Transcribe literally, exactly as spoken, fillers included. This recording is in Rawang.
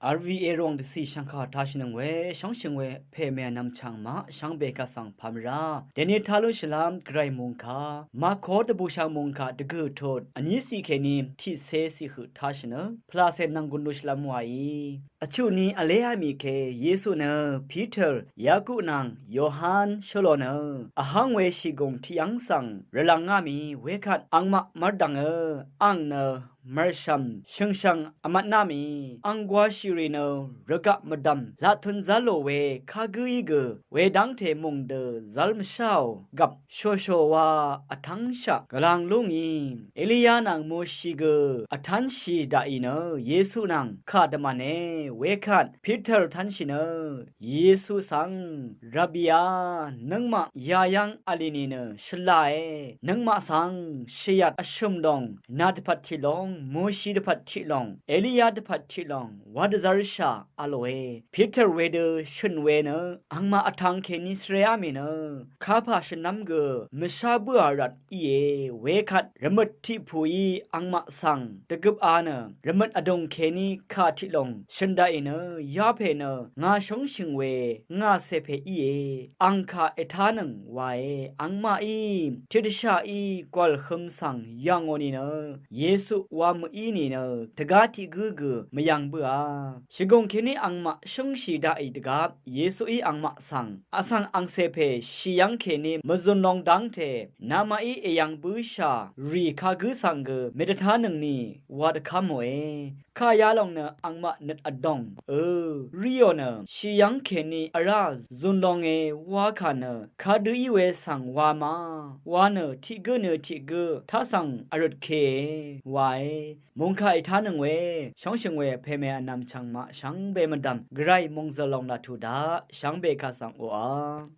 R V A ròng dvcì shvngkà tashìnøng we, shóngshø̀ng we, pèmè vnvm chv̀ng maq, shvngbe kaq svng pàmvrá. Dèní tá lúnshìlv́m, Gvray mòngkà. Mako dvbùshv̀ng mòngkà dvgø̀ tut. Vní ciq kèní, tiqcé ciq høq tashìnøng. Pvlacè nvng gùn lúshìlv́m wàí. Vchuq ni vléá mì ke, Yesu nø, Piter, Yaku nvng, Yohan, shvlò nø. Vháng we shìgùng tiq yv́ng svng, rvlvngá mì, wekvt, angmaq mvrdv̀ngø, ang nø, mv̀rshv̀m shø̀ngshv̀ng vmvtná mì, ang gwāshìrì nø rvgaq mvdv̀m laq tun zálò we kagǿí gø wedv́ngte mùng dø zál mvsháò gvp shòshò wa vtv́ngshaq gvlang lú ngì. Eliya nvng Moshi gø vtánshì daqì nø Yesu nvng kà dvmv̀ne wekvt Piter tánshì nø Yesu svng, Rabbi a, nøngmaq yayv́ng vlì nìnø shvlae, nøngmaq svng shvyat vshø̀m dòng, nà dvpvt tiq long, Moshi dvpvt tiq long, Eliya dvpvt tiq long, wa dvzv́rshà v̄lòe. Piter wedø shø̀n we nø, angmaq vtv̄ng kèní svreá mì nø, kapà shvnv́m gø, mvshá bǿà rvt íe, wekvt rvmøt tiq pùí angmaq svng dvgøp a nø, rvmøt vdùng kèní kà tiq lòng shø̀n daqì nø, yapè nø ngà shóngshø̀ng we ngà cèpè íe, ang kà ètánøng wae. Angmaqí tiqdvshaqí gwàlhøm svng yv̀ngò nìnø, Yesu wa mø̀í nìnø, dvgá tiq gǿ gø mvyv̄ng bǿà. Shvgùng kèní angmaq shǿngshì daqì dvgvp, Yesuí angmaq svng, vsvng angcè pè shì yv́ng kèní mvzun long dv́ngte, namaqí èyv̀ng bǿshà rì kagǿ svng gø mèdvtánøngni wa dvkv́mòe. Kà yalòng nø angmaq nøt vdòng, ø, ríò nø, shì yv́ng kèní vrá zun longe wa kà nø, kadø í we svng wa ma, wa nø tiq gǿ nø tiq gǿ, taq svng vrøt kèe, wae. Mòngkà ètánøng we, shóngshø̀ng we, pèmè vnvm chv̀ng maq shvngbe mvdv̀m, Gvray mòngzø̀l lòng laq tuq daq, shvngbe kaq svng oqà.